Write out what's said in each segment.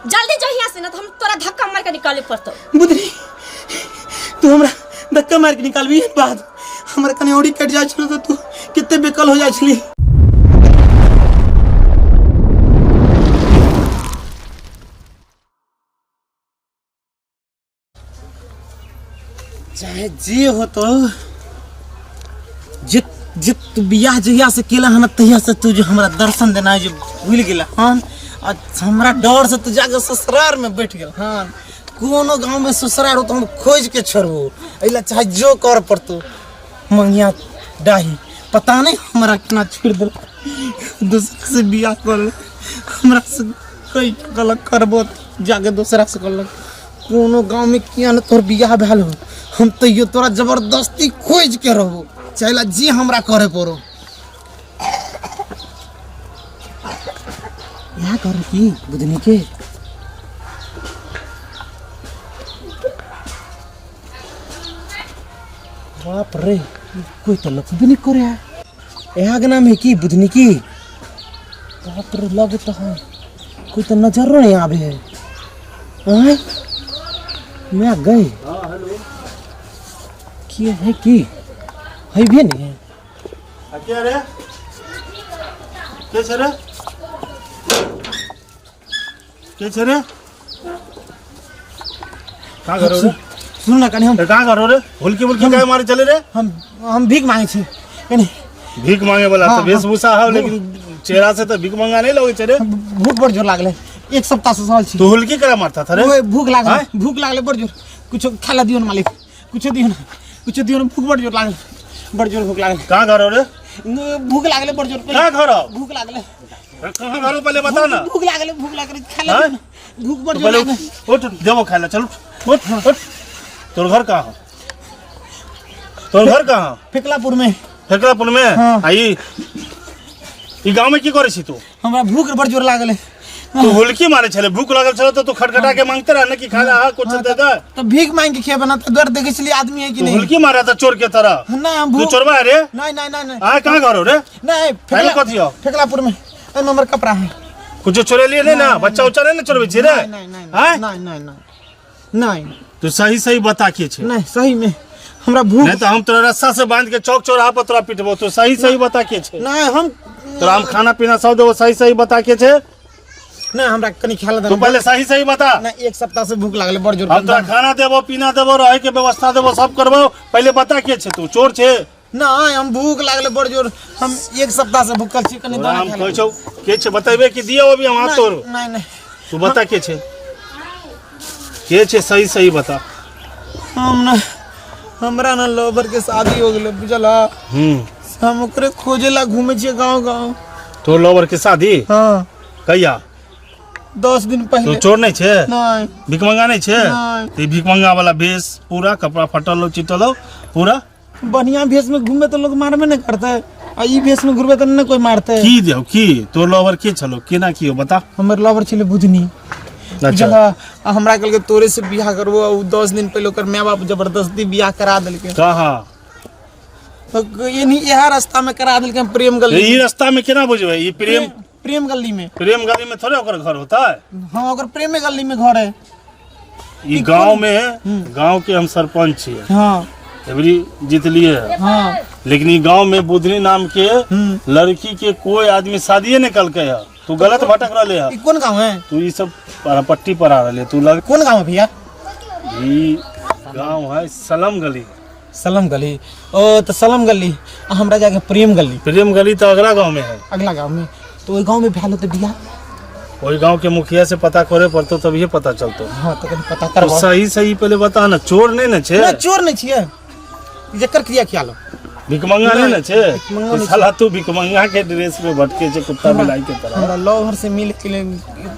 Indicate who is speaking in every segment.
Speaker 1: जल्दी जो यहाँ से ना तो हम तोरा धक्का मार के निकाले पड़तो।
Speaker 2: बुधनी, तू हमरा धक्का मार के निकालबी बाद हमरा कने औरी कट जाइ छलो तो तू कितने बेकल हो जाइ छली। चाहे जे हो तो जे जे तू बियाह जहिया से केला हन तहिया से तू जो हमरा दर्शन देना जो भूल गेला हन आ हमरा डर से तू जाके ससुराल में बैठ गेल हन। कोनो गांव में ससुराल हो तो हम खोज के छोड़बो, एला चाहे जो कर पड़तो। मंगिया डाही पता नहीं हमरा केना छोड़ देल, दूसरा से बियाह कर ले, हमरा से कई गलत करबो जाके दूसरा से करलक। कोनो गांव में किया न तोहर बियाह भेल हो, हम तैयो तोरा जबरदस्ती खोज के रहबो, चाहे जे हमरा करे पड़ो। यहाँ कर की बुधनी के बाप रे, कोई तो लकबे नहीं करे है। यहाँ के नाम है की बुधनी की? बाप रे लग तो है, कोई तो नजर नहीं आवे है। आय मैं गए की है की है भी नहीं है।
Speaker 3: क्या रे के छे रे के छे रे कहाँ घर हो रे?
Speaker 2: सुन ना कनी हम
Speaker 3: कहाँ घर हो रे? हुलकी बुलकी काहे मारे चले रे?
Speaker 2: हम भीख मांगे छी कनी।
Speaker 3: भीख मांगे वाला
Speaker 2: हाँ,
Speaker 3: तो वेशभूषा है, लेकिन चेहरा से तो भीख मंगा नहीं लगे रे।
Speaker 2: भूख बड़ जोर लागले, एक सप्ताह से सहल छी।
Speaker 3: तू हुलकी करा मारता था रे?
Speaker 2: ओए, भूख लागल,
Speaker 3: हाँ?
Speaker 2: भूख लागले बड़ जोर, कुछो खाला दियो ना मालिक, कुछो दियो ना, कुछो दियो ना, भूख बड़ जोर लागल, बड़ जोर भूख लागल।
Speaker 3: कहाँ घर हो रे?
Speaker 2: भूख लागले बड़ जोर।
Speaker 3: कहाँ घर हो?
Speaker 2: भूख लागले।
Speaker 3: कहाँ घर हो पहले बता ना।
Speaker 2: भूख लागले, भूख लागले, खाला
Speaker 3: हाँ?
Speaker 2: दियो ना, भूख बड़
Speaker 3: तो
Speaker 2: जोर
Speaker 3: पहले
Speaker 2: लागले।
Speaker 3: उठ, उठ, देबो खाला, चल उठ, उठ, उठ। तोर घर कहाँ हो? तोर घर कहाँ हो?
Speaker 2: फेकलापुर में।
Speaker 3: फेकलापुर में?
Speaker 2: हाँ।
Speaker 3: आ ई गांव में की करे छी तू?
Speaker 2: हमरा भूख बड़ जोर लागले।
Speaker 3: तू हुलकी मारे छले, भूख लागल छले तो तू खटखटा के मांगते रह ना कि खाला, हाँ, कुछ
Speaker 2: हाँ,
Speaker 3: दे दे।
Speaker 2: तो भीख मांग के खेबे ना तो डर देखे छली आदमी है कि
Speaker 3: तू
Speaker 2: नहीं।
Speaker 3: हुलकी मारा था चोर के तरह।
Speaker 2: ना, हम
Speaker 3: तू
Speaker 2: भूख
Speaker 3: चोरबा है रे?
Speaker 2: नहीं, नहीं, नहीं, नहीं।
Speaker 3: आ, कहाँ घर हो रे?
Speaker 2: नहीं,
Speaker 3: पहले कथी हो?
Speaker 2: फेकलापुर में। एमे हमर कपड़ा है।
Speaker 3: कुछ चोरे लिए नहीं ना? बच्चा उच्चा नहीं ना चोरबे छी रे?
Speaker 2: नहीं, नहीं, नहीं,
Speaker 3: आय?
Speaker 2: नहीं, नहीं, नहीं, नहीं।
Speaker 3: तू सही सही बता के छे।
Speaker 2: नहीं, सही में हमरा भूख
Speaker 3: नहीं तो हम तोरा रस्सा से बांध के चौक चौराहा पर तोरा पिटबो। तू सही सही बता के छे।
Speaker 2: नहीं, हम
Speaker 3: तोरा हम खाना पीना सब देबो, सही सही बता के छे।
Speaker 2: नहीं, हमरा कनी ख्याल
Speaker 3: तू पहले सही सही बता।
Speaker 2: नहीं, एक सप्ताह से भूख लागले बड़ जोर।
Speaker 3: हम तोरा खाना देबो, पीना देबो, रहे के व्यवस्था देबो, सब करबो, पहले बता के छे तू चोर छे।
Speaker 2: नहीं, हम भूख लागले बड़ जोर, हम एक सप्ताह से भूखल छी, कनी
Speaker 3: तोरा
Speaker 2: दाना
Speaker 3: हम
Speaker 2: खाय
Speaker 3: कहै
Speaker 2: ले।
Speaker 3: छौ के छे बतेबे कि दियो अभी हम हाथ तोर।
Speaker 2: नहीं, नहीं।
Speaker 3: तू बता के छे, के छे सही सही बता।
Speaker 2: हम ना, हमरा ना लोबर के शादी हो गेलै बुझला। हम ओकरे खोजे ला घूमे छियै गांव गांव।
Speaker 3: तो लोबर के शादी?
Speaker 2: हाँ।
Speaker 3: कहिया?
Speaker 2: 10 दिन पहले।
Speaker 3: तो चोर नहीं छे?
Speaker 2: नहीं।
Speaker 3: भिखमंगा नहीं छे?
Speaker 2: नहीं।
Speaker 3: तो भिखमंगा वाला भेष पूरा कपड़ा फटल हो चिटल हो पूरा
Speaker 2: बढ़िया भेष में घूमे तो लोग मारबे नहीं करते, आ ई भेष में घूरबे तो नहीं कोई मारते।
Speaker 3: की देव की तोर लवर के छलो केना की हो बता।
Speaker 2: हमर लवर छले बुधनी।
Speaker 3: अच्छा।
Speaker 2: बुझला, आ हमरा कहलकै तोरे से बियाह करबो, आ उ 10 दिन पहले ओकर my बाप जबरदस्ती बियाह करा देलकै।
Speaker 3: कहाँ?
Speaker 2: तो ये नहीं, यह रास्ता में करा देलकै प्रेम गली।
Speaker 3: ई रास्ता में केना बुझबै? ई प्रेम
Speaker 2: प्रेम गली में।
Speaker 3: प्रेम गली में थोड़े ओकर घर होता है।
Speaker 2: हाँ, ओकर प्रेम गली में घर है।
Speaker 3: ई गांव में, गांव के हम सरपंच छियै।
Speaker 2: हाँ।
Speaker 3: एबरी जीतलिए है।
Speaker 2: हाँ।
Speaker 3: लेकिन ई गांव में बुधनी नाम के लड़की के कोई आदमी शादीए नहीं कलके है। तू गलत भटक रहले है।
Speaker 2: ई कोन गांव है?
Speaker 3: तू ई सब पट्टी पर आ रहले। तू लग
Speaker 2: कोन गांव है भैया?
Speaker 3: ई गांव है सलम गली।
Speaker 2: सलम गली। ओ तो सलम गली, आ हमरा जाके प्रेम गली।
Speaker 3: प्रेम गली तो अगला गांव में है।
Speaker 2: अगला गांव में। तो ओई गांव में भेल होते बियाह?
Speaker 3: ओई गांव के मुखिया से पता करे पड़तो तभी पता चलतो।
Speaker 2: हाँ, तो कनी पता करबो।
Speaker 3: तो सही सही पहले बता ना, चोर नहीं ना छे?
Speaker 2: ना, चोर नहीं छिए। जकर क्रिया ख्याल हो।
Speaker 3: भिखमंगा नहीं ना छे?
Speaker 2: भिखमंगा नहीं
Speaker 3: साला तू भिखमंगा के ड्रेस में भटके छे कुत्ता बिलाई के तरह।
Speaker 2: हमरा लवर से मिले के लिए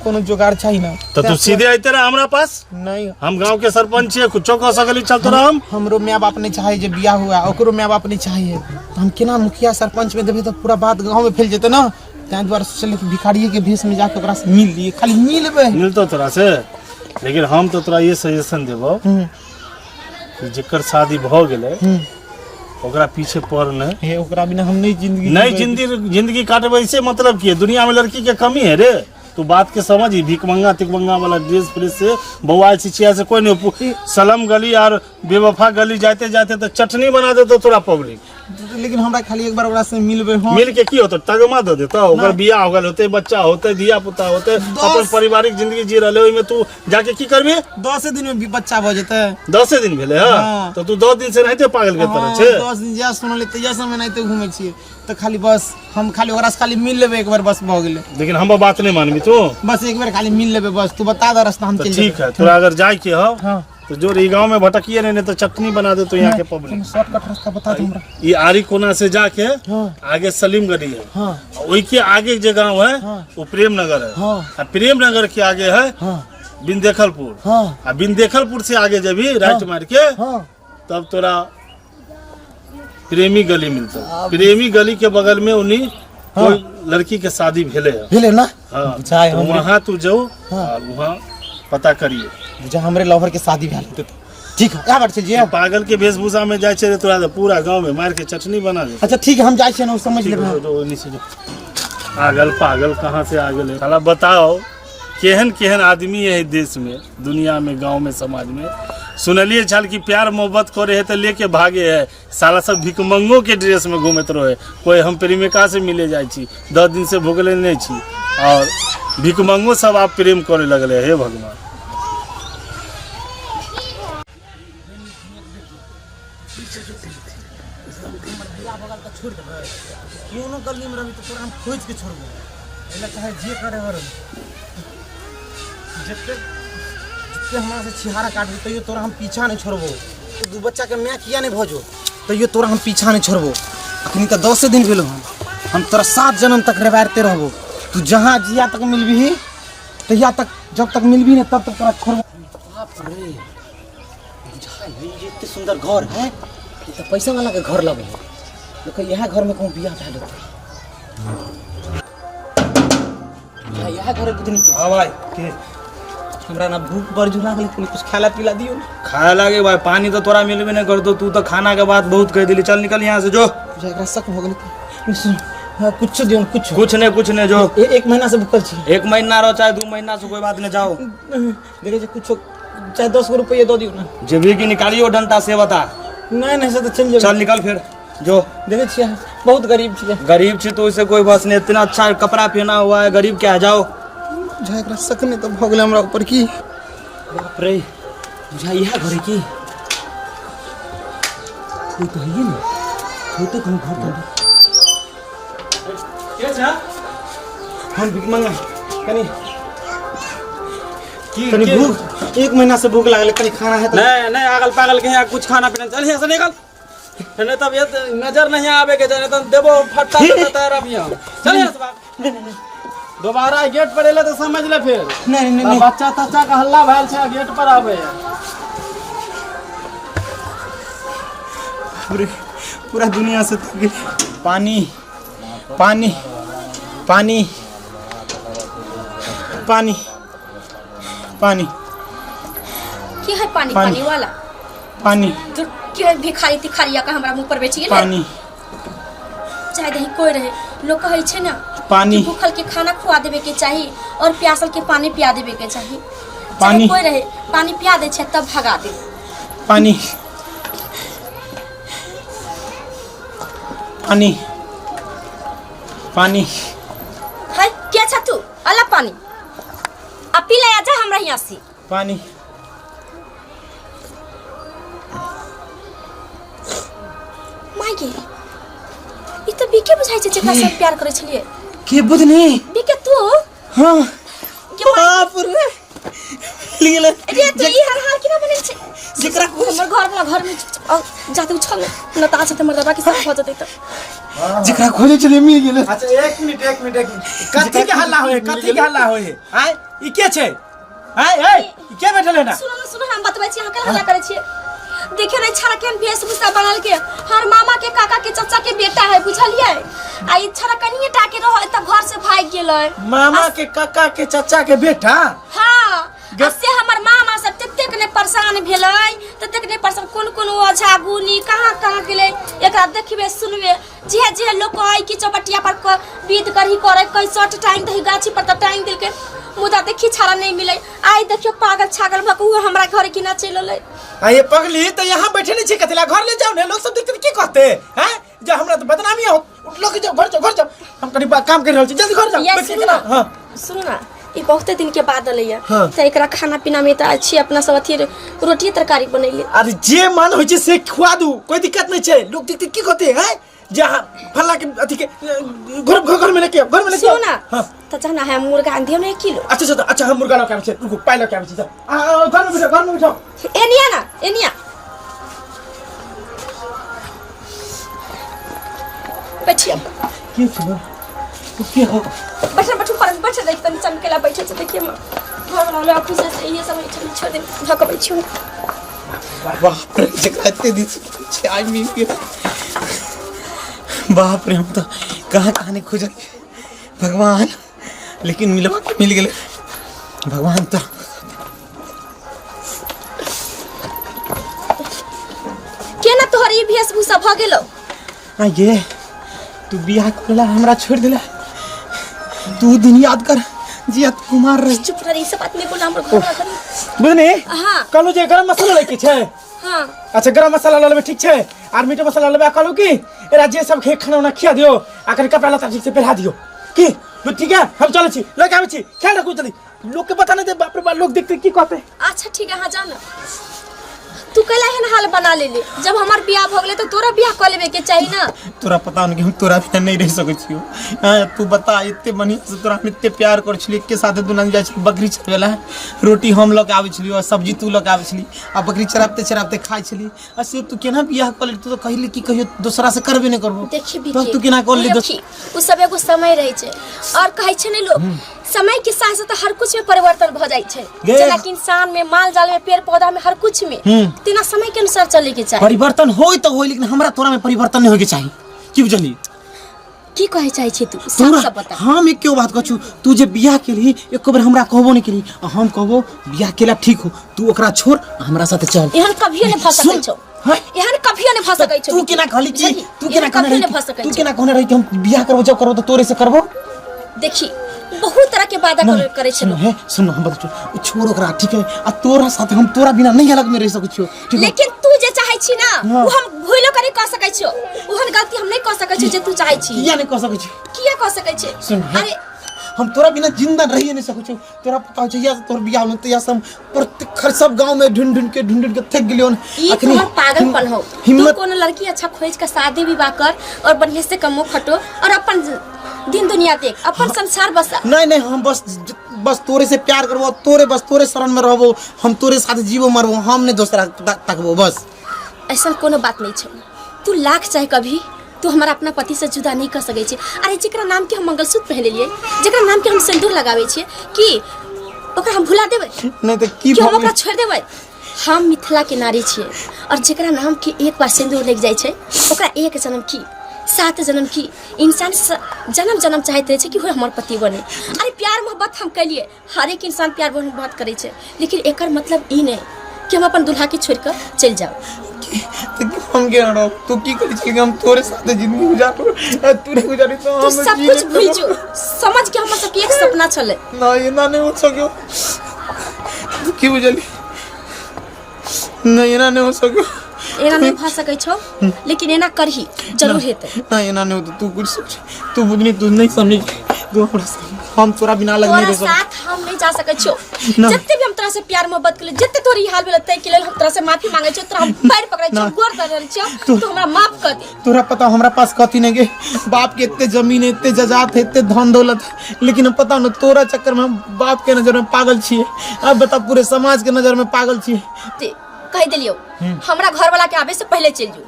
Speaker 2: कोनो जुगाड़ चाहिए ना।
Speaker 3: तो तू सीधे आते रहा हमरा पास?
Speaker 2: नहीं।
Speaker 3: हम गांव के सरपंच छिए, कुछो कह सकली चल तोरा हम।
Speaker 2: हमरो my बाप नहीं चाहे जे बियाह हुआ, ओकरो my बाप नहीं चाहिए। तो हम केना मुखिया सरपंच में देबे तो पूरा बात गांव में फैल जेते ना। ताहि दुआरे सोचलियै कि भिखारिये के भेष में जाके ओकरा से मिल लिए, खाली मिलबै।
Speaker 3: मिलतो तोरा से, लेकिन हम तो तोरा ये सजेशन देबो कि जेकर शादी भ गेलै ओकरा पीछे पड़ नहीं।
Speaker 2: हे, ओकरा बिना हम नहीं जिंदगी
Speaker 3: नहीं
Speaker 2: जीबै।
Speaker 3: जिंदगी काटबै से मतलब की है? दुनिया में लड़की के कमी है रे। तू तू बात के समझ, ई भिकमंगा तिकमंगा वाला ड्रेस फ्रेस से बौआ चिचिया से कोई नहीं। सलम गली और बेवफा गली जाते जाते तो चटनी बना देतो तोरा पब्लिक।
Speaker 2: लेकिन हमरा खाली एक बार ओकरा से मिलबे हम।
Speaker 3: मिल के की होतो? तगमा दे देतो। ओकर बियाह हो गेल होते, बच्चा होते, धिया पुता होते, अपन पारिवारिक जिंदगी जी रहले, ओहिमे तू जाके की करबी?
Speaker 2: 10 दिन में भी बच्चा भऽ जेतै।
Speaker 3: 10 दिन भेलै। हँ।
Speaker 2: हाँ।
Speaker 3: तऽ तू 10 दिन से रहते पागल के तरह
Speaker 2: हाँ,
Speaker 3: छै।
Speaker 2: 10 दिन जहिया सुनलियै तहिया से हम एनाहिते घूमै छियै। तऽ खाली बस हम खाली ओकरा से खाली मिल लेबै एक बार, बस भऽ गेलै।
Speaker 3: लेकिन हमर बात नहीं मानबी तू?
Speaker 2: बस एक बार खाली मिल लेबै बस। तू बता दे रास्ता, हम
Speaker 3: तो
Speaker 2: चलि
Speaker 3: ठीक
Speaker 2: जेबै।
Speaker 3: है, तोरा अगर जाए के हो
Speaker 2: हाँ।
Speaker 3: तो जो ई गांव में भटकिए नहीं, नहीं तो चटनी बना दे तो यहाँ के पब्लिक।
Speaker 2: शॉर्टकट रास्ता बता दे हमरा।
Speaker 3: ये आरी कोना से जाके
Speaker 2: हाँ।
Speaker 3: आगे सलीम गली है।
Speaker 2: हाँ।
Speaker 3: वही के आगे जो गांव है
Speaker 2: हाँ।
Speaker 3: वो प्रेमनगर है।
Speaker 2: हाँ।
Speaker 3: आ प्रेमनगर के आगे है
Speaker 2: हाँ।
Speaker 3: बिंदेखलपुर।
Speaker 2: हाँ।
Speaker 3: आ बिंदेखलपुर से आगे जब भी राइट मार के
Speaker 2: हाँ।
Speaker 3: तब तोरा प्रेमी गली मिलता। प्रेमी गली के बगल में उन्हीं कोई लड़की के शादी भेले है।
Speaker 2: भेलै ना?
Speaker 3: हाँ।
Speaker 2: बुझाय
Speaker 3: तो
Speaker 2: हमरे।
Speaker 3: वहाँ तू जाओ
Speaker 2: हाँ।
Speaker 3: और वहाँ पता करिए।
Speaker 2: बुझा हमरे लवर के शादी भेल होतै तऽ। ठीक है, यहाँ बार चल जिए।
Speaker 3: पागल के वेशभूषा में जाए छे तोरा तो पूरा गांव में मार के चटनी बना दे।
Speaker 2: अच्छा ठीक है, हम जाइ छियै ने, ओ समझ
Speaker 3: ठीक
Speaker 2: लेबै।
Speaker 3: है, जो नीचे जो। पागल पागल कहाँ से आ गेले साला? बताओ, केहन केहन आदमी है देश में, दुनिया में, गांव में, समाज में। सुनलिए छल कि प्यार मोहब्बत करे है तो लेके भागे है, साला सब भिकमंगो के ड्रेस में घूमत रहे। कोई हम प्रेमिका से मिले जाइ छी, 10 दिन से भुगले नहीं छी, और भिकमंगो सब आप प्रेम करे लगले। हे भगवान!
Speaker 2: कोनो गली में रही तो तोरा हम खोज के छोड़बो। एला चाहे जे करे हो रही, जते जते हमरा से छिहारा काटबी तैयो तोरा हम पीछा नहीं छोड़बो। तो दू बच्चा के माय किया नहीं भजो तैयो तोरा हम पीछा नहीं छोड़बो। अखनी तो 10 दिन भेलो हन, हम तोरा 7 जन्म तक रेबारते रहबो। तू जहाँ जिया तक मिलबी तहिया तक, जब तक मिलबी नहीं तब तक तोरा छोड़बो। बाप रे, बुझाइ है ये एते सुंदर घर है, ई तऽ पैसा वाला के घर लगे है। लोग इएह घर में कहूँ बियाह भेल होतै। बुझाइ इएह घर है बुधनी के।
Speaker 4: हाँ भाई।
Speaker 2: के हमरा ना भूख बड़ जोर लागल, कनी कुछ खाला पीला दियो ना।
Speaker 4: खाए लागे भाई, पानी तो तोरा मिलबे नहीं करतो। तू तो खाना के बात बहुत कह दिली। चल निकल यहाँ से जो।
Speaker 2: बुझाइ एकरा शक भऽ गेलै। सुन, हाँ, कुछ दियो ना, कुछ।
Speaker 4: कुछ नहीं, कुछ नहीं, जो।
Speaker 2: एक महीना से भूखल छी।
Speaker 4: एक महीना रहो चाहे 2 महीना से, कोई बात नहीं, जाओ।
Speaker 2: देखै छी कुछो, चाहे 10 गो रुपया दऽ दियौ ना।
Speaker 4: जेबी की निकालियो डंटा से बता।
Speaker 2: नहीं नहीं, से तऽ चलि जेबै।
Speaker 4: चल निकल फिर जो।
Speaker 2: देखै छियै बहुत गरीब छियै।
Speaker 4: गरीब छी तो उसे कोई बस नहीं, इतना अच्छा कपड़ा पहना हुआ है, गरीब क्या है, जाओ।
Speaker 2: बुझा एकरा शक नहि तऽ भऽ गेलै हमरा ऊपर की। बाप रे, बुझा इएह घर है की? कोई तो है नहीं, होते कहूँ घर तो।
Speaker 4: के छ?
Speaker 2: हम भीख मंगा कनी
Speaker 4: की
Speaker 2: कनी
Speaker 4: के?
Speaker 2: भूख, एक महीना से भूख लागल, कनी खाना है तो?
Speaker 4: नहीं नहीं, अगल पागल के यहाँ कुछ खाना पीना। चल यहाँ से निकल, नहीं तब ये नजर नहीं आवे के, नहीं तो देबो फट्टा से तार अभी हम। चल यहाँ से भाग। दोबारा गेट पर एले तो समझ ले फिर।
Speaker 2: नहीं नहीं नहीं।
Speaker 4: बच्चा तच्चा के हल्ला भेल छै, गेट पर आवे।
Speaker 2: पूरे पूरा दुनिया से थक गेली। पानी पानी पानी पानी पानी।
Speaker 1: की है पानी?
Speaker 2: पानी।
Speaker 1: पानी वाला।
Speaker 2: पानी।
Speaker 1: जो की है भिखारी तिखारी का हमरा मुंह पर बेच गेलै।
Speaker 2: पानी।
Speaker 1: चाहे दही कोई रहे, लोग कहै छै ना
Speaker 2: पानी।
Speaker 1: कि भूखल के खाना खुआ देवे के चाही और प्यासल के पानी पिया देवे के चाही। चाहे
Speaker 2: पानी।
Speaker 1: कोई रहे, पानी पिया दे छै तब भगा दे।
Speaker 2: पानी पानी पानी।
Speaker 1: है क्या छा तू? अला पानी आ पी ले, आ जा हमरा यहाँ से।
Speaker 2: पानी।
Speaker 1: माय गे, ई तऽ बीके बुझाइ छै जेकरा से हम प्यार करै छलियै।
Speaker 2: के बुधनी?
Speaker 1: बीके तू?
Speaker 2: हाँ।
Speaker 1: गे माय।
Speaker 2: बाप रे, मिल गेलै।
Speaker 1: रे तू ई हर हाल केना बनेल छै?
Speaker 2: जेकरा
Speaker 1: हमर घर वाला घर में जाते उछल न त आज त मर्दबा के साथ भऽ जेतै तऽ।
Speaker 2: जेकरा खोजे छलियै मिल गेलै।
Speaker 5: अच्छा एक मिनट, एक मिनट, एक मिनट, कथी के हल्ला होय? कथी के हल्ला होय? आय ई के छै? आय ए ई के बैठल है ना?
Speaker 1: सुनो न, सुनो, हम बतबै छी। अहाँ केना हल्ला करै छियै? देखियौ ने छड़ा केहन वेशभूषा बनल के, हर मामा के काका के चचा के बेटा है, बुझलियै? आ ई छड़ा कनिए टा के रहै तऽ घर से भागि गेलै।
Speaker 5: मामा के काका के चचा के बेटा?
Speaker 1: हाँ। आ से हमर मामा सब ततेक ने परेशान भेलै, ततेक ने परेशान, कोन कोन ओ ओझा गुनी कहाँ कहाँ गेलै एकरा देखबे सुनबे जे जे लोग कहै कि चौबटिया पर विध करही करे कहीं शर्ट टांग दही गाछी पर तऽ टांग देलकै मुदा देखी छाड़ा नहीं मिले आइ देखियो पागल छागल भऽ कऽ उहो हमरा घर किना चलि एलै।
Speaker 5: आ ये पगली तो यहाँ बैठे नहीं छी कथिला घर ले जाओ ने लोग सब देखते की कहते हैं जे हमरा तो बदनामी हो लोग जाओ घर जाओ घर जाओ हम कनी काम कर रहल छी जल्दी घर जाओ
Speaker 1: ये
Speaker 5: बैठ के
Speaker 1: सुनू
Speaker 5: ना
Speaker 1: ना
Speaker 5: हां
Speaker 1: सुनू ना ई बहुते दिन के बाद एलैया
Speaker 5: हाँ।
Speaker 1: तऽ एकरा खाना पीना में तऽ अच्छी अपना सब अथी रोटी तरकारी बनैली।
Speaker 5: अरे जे मन होइ छै से खुआ दू कोई दिक्कत नहीं छै लोग देखते की कहते हैं जे अहाँ फल्ला के अथी के घर घर घर में लेके आओ, घर में लेके आओ।
Speaker 1: सुनू ना
Speaker 5: हाँ
Speaker 1: तऽ जहन है मुर्गा आनि दियौ ने 1 किलो।
Speaker 5: अच्छा अच्छा अच्छा हम मुर्गा लऽ के आबै छी रुकू पाइ लऽ के आबै छी जाउ। आ, आ, घर में बैठो घर में बैठो।
Speaker 1: एनिया ना एनिया बैठिए।
Speaker 2: के छो तू के हो?
Speaker 1: बैठे बैठू पर बैठे देख तनी चमकेला बैठे छै देखिए हम घर वाला ऑफिस से ये सब बैठे छोड़ दे धकबै छियो।
Speaker 2: बाप रे जकरा एते दिन से छै आइ मिल गेल। बाप रे हम तो कहाँ कहाँ नहीं खोजल भगवान लेकिन मिलवा के मिल गेलै भगवान तो।
Speaker 1: केना तोहर ई वेशभूषा भऽ गेलौ?
Speaker 2: आ ये तू बियाह करला हमरा छोड़ दिला तू दिन याद कर जिया तू कुमार रही।
Speaker 1: चुप रह ई सब बात नहीं बोला हमर घर वाला कनी।
Speaker 5: बुझनी
Speaker 1: हाँ।
Speaker 5: कहलहुँ जे गरम मसाला लैके छै।
Speaker 1: हाँ।
Speaker 5: अच्छा गरम मसाला लऽ लेबै ठीक छै आर मीट मसाला लेबै आ कहलहुँ कि एकरा जे सब खे खाना उना खिया दियौ आ कनि कपड़ा लत्ता ठीक से पहिरा दियौ की तो ठीक है हम चलै छी लऽ के आबै छी ख्याल रखू जल्दी लोग के पता नहीं दे बाप रे बाप लोग देखते की कहते।
Speaker 1: अच्छा ठीक है हाँ जाओ ना तू कैला एहन हाल बना लेले जब हमार बियाह भ गेलै तो तोरा बियाह कऽ लेबे के चाही ना।
Speaker 2: तोरा पता नहीं कि हम तोरा बिना नहीं रह सकै छियो। हाँ, तू बता एते बढ़िया से तोरा हम एते प्यार कर छली एके साथे दुना जाइ छली बकरी चरबेला रोटी हम लऽ के आबै छली और सब्जी तू लऽ के आबै छली आ बकरी चराबते चराबते खाइ छली आ से तू केना बियाह कऽ लेली? तू तो कहली कि कहियो दोसरा से करबे नहीं करबो।
Speaker 1: देखी
Speaker 2: तब तू केना कऽ लेली?
Speaker 1: देखी उ सब एगो समय रहै छै और कहै छै ने लोग समय के साथ साथ हर कुछ में परिवर्तन भ जाइ छै
Speaker 2: गे।
Speaker 1: जेना कि इंसान में माल जाल में पेड़ पौधा में हर कुछ में तेना समय के अनुसार चले के चाही।
Speaker 2: परिवर्तन होय तो होय लेकिन हमरा तोरा में परिवर्तन नहीं होय के चाही की बुझली?
Speaker 1: की कहे चाहे छी तू साफ
Speaker 2: तोरा
Speaker 1: साफ बता।
Speaker 2: हम एक बात कहै छु तू जे बियाह केलही एको बेर हमरा कहबो नहीं केलही आ हम कहबो बियाह केला ठीक हो तू ओकरा छोड़ आ हमरा साथे चल।
Speaker 1: एहन कभियो नहीं भ सकै
Speaker 2: सुन,
Speaker 1: छौ।
Speaker 2: हाँ?
Speaker 1: एहन कभियो नहीं भ सकै छौ।
Speaker 2: तू केना कहली कि
Speaker 1: बुझलही?
Speaker 2: तू केना
Speaker 1: एहन
Speaker 2: कहने
Speaker 1: कभियो
Speaker 2: रही
Speaker 1: नहीं भ सकै
Speaker 2: तू
Speaker 1: छौ।
Speaker 2: केना कहने रही कि हम बियाह करबो जब करबो तो तोरे से करबो?
Speaker 1: देखी बहुत तरह के वादा
Speaker 2: नहीं,
Speaker 1: करे छै
Speaker 2: सुन
Speaker 1: लोग।
Speaker 2: हे सुन हम बता छु छोड़ ओकरा ठीक है आ तोरा साथ हम तोरा बिना नहीं अलग में रह सकै छियो ठीक है?
Speaker 1: लेकिन तू जे चाहे छी ना
Speaker 2: हाँ।
Speaker 1: उ हम भूलो करे कह सकै छियो ओहन गलती हम नहीं कह सकै छियो जे तू चाहे छी।
Speaker 2: किया नहीं कह सकै छी?
Speaker 1: किया कह सकै छी?
Speaker 2: सुन, हे।
Speaker 1: अरे
Speaker 2: हम तोरा बिना जिंदा रहिए नहीं सकै छियो। तोरा पता छै या तोर बियाह में तहिया से हम प्रत्येक खर सब गांव में ढूंढ ढूंढ के ढूंढ ढूंढ के थक गेलियो।
Speaker 1: ई
Speaker 2: अखनी
Speaker 1: तोहर पागलपन हो। तू
Speaker 2: हिम्मत
Speaker 1: कोनो लड़की अच्छा खोज के शादी विवाह कर और बढ़िया से कमो खटो और अपन दिन दुनिया देख अपन संसार बसा।
Speaker 2: नहीं नहीं हम बस बस तोरे से प्यार करबो तोरे बस तोरे शरण में रहबो हम तोरे साथ जीवो मरबो हम नहीं दोसरा तकबो बस।
Speaker 1: ऐसा कोनो बात नहीं छै तू लाख चाहे कभी तू हमारा अपना पति से जुदा नहीं कर सकै छी। अरे जेकरा नाम के हम मंगलसूत्र पहन लेलिए जेकरा नाम के हम सिंदूर लगावे छिए कि ओकरा हम भुला देबै?
Speaker 2: नहीं तो की
Speaker 1: कि हम
Speaker 2: भऽ
Speaker 1: ओकरा छोड़ देबै? हम मिथिला के नारी छिए और जेकरा नाम के एक बार सिंदूर लग जाइ छै ओकरा एक जन्म की 7 जन्म की इंसान जन्म जन्म चाहैत रहै छै कि होय हमर पति बने। अरे प्यार मोहब्बत हम कैलिए हर एक इंसान प्यार मोहब्बत करै छै लेकिन एकर मतलब ई नहीं कि हम अपन दुल्हा के छोड़ कर चलि जाओ।
Speaker 2: तो कि हम के रहो तू की करै छी कि हम तोरे साथे जिंदगी गुजारू आ तू नहीं गुजारी तो
Speaker 1: तू
Speaker 2: हम
Speaker 1: सब
Speaker 2: जी
Speaker 1: कुछ
Speaker 2: नहीं
Speaker 1: भूल
Speaker 2: सकबो।
Speaker 1: जो समझ के हमर सबके एक सपना छलै।
Speaker 2: ना ये ना नहीं हो सको तू की बुझली? नहीं एना नहीं हो सको।
Speaker 1: एना नहीं भ सकै छौ लेकिन एना करही जरूर हेतै।
Speaker 2: ना एना नहीं होतो तू कुछ सोच तू बुझनी तू नहीं समझी तू हमरा हम तोरा बिना अलग नहीं
Speaker 1: तोरा
Speaker 2: रह सकब।
Speaker 1: साथ हम नहीं जा सकै छियौ।
Speaker 2: ना।
Speaker 1: जते भी हम तोरा से प्यार मोहब्बत केलियै जते तोर ई हाल भेलै ताहि के लेल हम तोरा से माफी मांगै छियौ तोरा हम पैर पकड़ै छियौ
Speaker 2: ना।
Speaker 1: गोर धरै छियौ तू हमरा माफ कर दे।
Speaker 2: तोरा पता हमरा पास कथी नहीं के बाप के इतने जमीन है इतने जायदाद है इतने धन दौलत है लेकिन हम पता न तोरा चक्कर में हम बाप के नजर में पागल छिए अब बता पूरे समाज के नजर में पागल छिए।
Speaker 1: ते कहि देलियौ हमरा घर वाला के आबे से पहले चलि जो।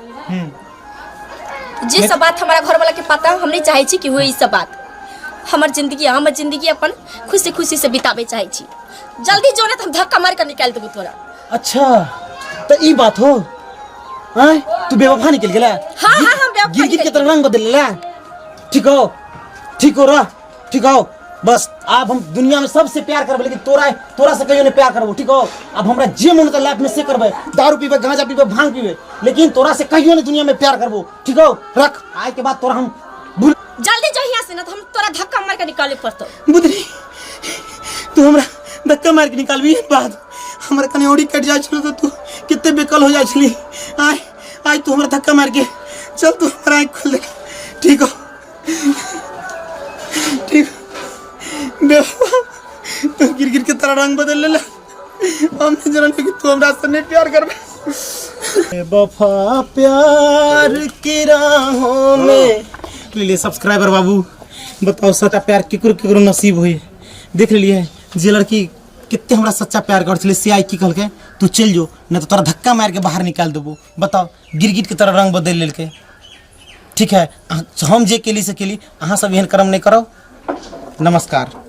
Speaker 1: जे सब बात हमारा घर वाला के पता हम नहीं चाहे छी कि हुए ई सब बात। हमर जिंदगी हमर जिंदगी अपन खुशी खुशी से बिताबे चाहे छी। जल्दी जो ने त हम धक्का मार के निकाल देबो तोरा।
Speaker 2: अच्छा तो ई बात हो आय तू बेवफा निकल गेला?
Speaker 1: हाँ, हाँ, हम बेवफा
Speaker 2: गिरगिट के
Speaker 1: निकल
Speaker 2: तरह रंग बदल लेला। ठीक हो ठीक हो रहा ठीक हो बस आब हम दुनिया में सबसे प्यार करबै, लेकिन तोरा तोरा से कहियो नहीं प्यार करबो, ठीक हो? अब हमरा जे मन होतै लाइफ में से करबै, दारू पीबै, गांजा पीबै, भांग पीबै, लेकिन तोरा से कहियो नहीं दुनिया में प्यार करबो, ठीक हो? रख, आय के बाद तोरा हम भूल।
Speaker 1: जल्दी जो यहाँ से, ना तो हम तोरा धक्का मार के निकाले पड़तो।
Speaker 2: बुधनी, तू हमरा धक्का मार के निकालबी बाद हमरा कने औरी कट जाइ छलो तो तू कितने बेकल हो जाइ छली। आय आय तू हमरा धक्का मार के चल, तू हमरा आँख खोल दे, ठीक हो? ठीक हो। बेवफा, तू गिर गिर के तेरा रंग बदल लेला, हम नहीं जानल कि तू हमरा से नहीं प्यार करबे। वफा प्यार की राहों में ले लिए। सब्सक्राइबर बाबू, बताओ सच्चा प्यार केकरो केकरो नसीब हुई? देख लिए जे लड़की कितने हमरा सच्चा प्यार कर छलै से आई की कहलकै, तू चलि जो, नहीं तो तोरा धक्का मार के बाहर निकाल देबो। बताओ, गिरगिट के तरह रंग बदलि लेलकै। ठीक है, हम जे केली से केली, अहाँ सब एहन कर्म नहीं करो। नमस्कार।